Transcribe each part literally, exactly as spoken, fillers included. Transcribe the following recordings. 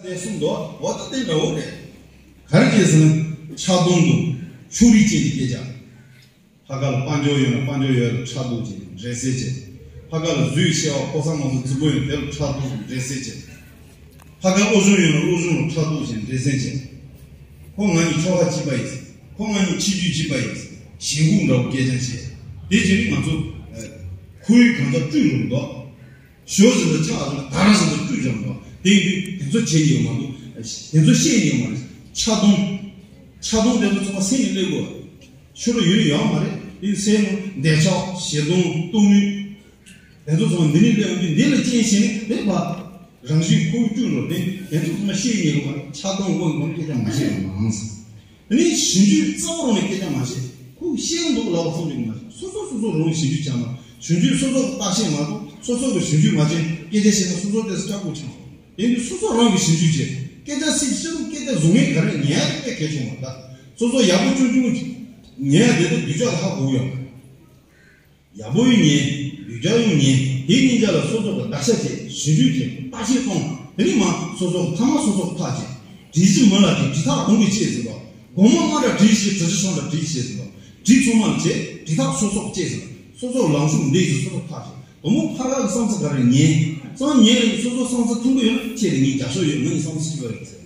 དེ་གསུངས་འདུག་འོ་ད་དེ་འདྲ་བོ་རེད། ག་རེ་བྱས་ཟེར་ན་ཆགས་སྡང་དང་ཕྱོགས་རིས་ཅན་གྱི་སྐད་ཆ། ཕ་ག་ལ་དཔལ་འབྱོར་ཡོད་ན་དཔལ་འབྱོར་ཡོད་ལ་ཕྲག་དོག་བྱས་ནས་འགྲན་སེམས་བྱས། ཕ་ག་ལ་གཟུགས་ཤེས་པ་ཕོ་གསར་མང་ཚོགས་རྫིག་པོ་ཡོད་ན་དེ་ལ་ཕྲག་དོག་འགྲན་སེམས་བྱས། ཕ་ག་བློ་སྦྱོང་ཡོད་ན་བློ་སྦྱོང་ལ་ཕྲག་དོག་བྱས་འགྲན་སེམས་བྱས། ཁོ་ང་གཉིས་ཁྱོ་ག་གཅིག་པ་ཡིན། ཁོ་ང་གཉིས་ཆིག་སྒྲིལ་གཅིག་པ་ཡིན། ཞེན་ཁོག་འདྲ་བོ་སྐད་ཆ་བཤད། དེ་བྱས་ནས་ང་ཚོ་ཁོར་ཡུག་གང་ལྟར་བསྐྲུན་རུང་འདུག་ཞོ་ཟིན་དུ་ཆགས་ཟིན་དར་ཟིན་དུ་བསྐྲུན་བྱ་མི་འདུག་དེ་ཡིན་དུས་དེ་ཚོ་བྱེད་ཉེས་མ་འདུག་དེ་ཚོ་བཤད་ཉེས་མ་རེད། ཆགས་སྡང་། ཆགས་སྡང་དེ་ཚོ་ཚང་མ་སེམས་ནས་སླེབས་དགོས། ཤོར་ཡོད་ཡོད་མ་རེད། དེ་སེམས་ནང་འདོད་ཆགས་ཞེ་སྡང་སྡུག་མུས། དེ་ཚོ་ཚང་མ་འདི་ནས་སླེབས་ཡོང་དུས་འདི་ལ་རྐྱེན་བྱས་ནས་དེ་བ། རང་བཞིན་ཁོ་བོ་བསྐྲུན་རོགས་དེ་དེ་ཚོ་ཚང་མ་བཤད་ཉེས་དགོས་པ་ཆགས་སྡང་དབང་གིས་སྐད་ཆ་མ་བཤད་རོགས་གནང་། དེ་ནས་ཞིབ་འཇུག་རྩ་བ་རང་ནས་སྐད་ཆ་མ་བཤད། ཁོ་བཤད་འདུག་ལབ་པ་ཙམ་གྱིས་མ་རེད། སོ་སོ་སོ་སོ་རང་ཞིབ་འཇུག་བྱས་ན། ཞིབ་འཇུག་སོ་སོ་གི་བརྟག་དཔྱད་མ་གཏོགས་སོ་སོ་གི་ཞིབ་འཇུག་མ་བྱས་སྐད་ཆ་བཤད་ན་སོ་སོ་དེ་སྐྲག་པོ་ཆགས། དེ་ནི་སོ་སོ་རང་གི་ཞིབ་འཇུག་བྱས། སྐད་ཆ་སྲིད་ཕྱིར་སྐད་ཆ་བཟོ་མཁན་ག་རེ་ཉན་ཡ་དེ་དཔེ་གལ་ཆེན་པོ་རེད་ད། སོ་སོ་ཡག་པོ་ཆུང་ཆུང་ཉན་ཡ་དེ་དང་སྡུག་ཅག་ཧ་གོ་ཡོང་། ཡག་པོ་ཡང་ཉན། སྡུག་ཅག་ཡང་ཉན། དེ་གཉིས་ཆ་ལ་སོ་སོ་གི་བརྡར་ཤ་བཅད། ཞིབ་འཇུག་བྱས། བརྟག་དཔྱད་གཏོང་། དེ་ནས་མ་སོ་སོ་གི་ཐ་མ་སོ་སོ་གི་ཐག་བཅད། དྲི་ཞིམ་མི་ལ་དྲི། དྲི་ཐག་གོང་གིས་བཅད་ཟེར་བ། གོང་མ་སྨ་ར་དྲི་ཞིམ་དྲི་ཞིམ་སོང་ལ་དྲི་ཞིམ་ཟེར་བ། དྲི་ཚང་མ་ལ་བཅད། དྲི་ཐག་སོ་སོ་གིས་བཅད་ཟེར་བ། སོ་སོ་གི་ལངས་ཕྱོགས་འདི་ཞིག་སོ་སོ་ཐག་བཅད། དང་པོ་ཕ་ག་གི་བསམ་ཚུལ་ག་རེ་ཉན། བསམ་ཉན་རེད། སོ་སོ་བསམ་ཚུལ་མཐུན་གི་ཡོད་ན་ཁྱེད་ལ་ངས་རྒྱབ་སྐྱོར་ཡོད། ང་ཡི་བསམ་ཚུལ་གཅིག་པ་རེད་ཟེར།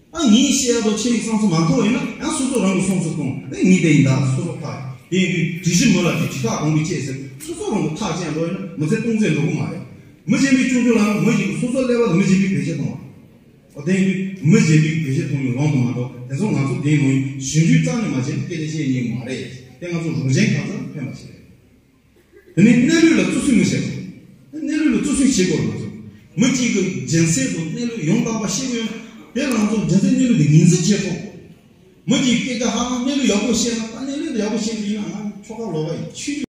ཨ་ངས་བཤད་ཡ་དང་ཁྱེད་ཡི་བསམ་ཚུལ་མ་མཐུན་པ་ཡིན་ན་ཡང་སོ་སོ་རང་གི་བསམ་ཚུལ་གཏོང་། ཨེ་ངས་དེ་ཡིན་ད་སོ་སོ་ཐག་དེ་ཡིན་དུས་དྲི་ཞིམ་མི་ལ་དྲི། དྲི་ཐག་གོང་གིས་བཅད་ཟེར། སོ་སོ་རང་གི་ཐག་བཅད་འགྲོ་ཡིན་ན་མི་ཚེ་སྟོང་ཟད་འགྲོ་གི་མ་རེད། མི་གཞན་པའི་སྐྱོན་བརྗོད་ལ་ཡང་མི་གཞན་གྱི་སོ་སོ་ཀླད་པ་ལ་མི་གཞན་པས་བེད་སྤྱོད་གཏོང་བ། འོ་དེ་ཡིན་དུས་མི་གཞན་པས་བེད་སྤྱོད་གཏོང་ཡུལ་རང་དུ་མ་གཏོགས་དེ་ཚོ་ང་ཚོ་དེའི་ནང་ཞིབ་འཇུག་རྩ་ནས་མ་བྱས་ནས་སྐད་ཆ་བཤད་ཉེས་མ་རེད། དེ་ང་ཚོ་རང་གཞན་གང་ཟག་ཕན་པ་ཞིག་རེད། དེ་ནས་གནས་ལུགས་ལ་བརྩི་སྲུང་མི་བྱེད་པ། གནས་ལུགས་ལ་བརྩི་སྲུང་བྱེད་དགོས་རེད་ང་ཚོ། མི་གཅིག་གི་སྦྱིན་སྲེག་དང་གནས་ལུགས་ཡང་དག་པ་ཤེས་དགོས་ཡོད་ན་དེ་ལ་ང་ཚོ་སྦྱིན་སྲེག་གནས་ལུགས་དེ་ངོས་འཛིན་བྱེད་ཐུབ། མི་གཅིག་སྐད་ཆ་ཧ་ལམ་གནས་ལུགས་ཡག་པོ་བཤད་ན་ད་གནས་ལུགས་དེ་ཡག་པོ་བཤད་ཀྱི་ཡིན་ན་ང་ཁྱོ་ག་ལོག་པ་ཡིན། ཆོས་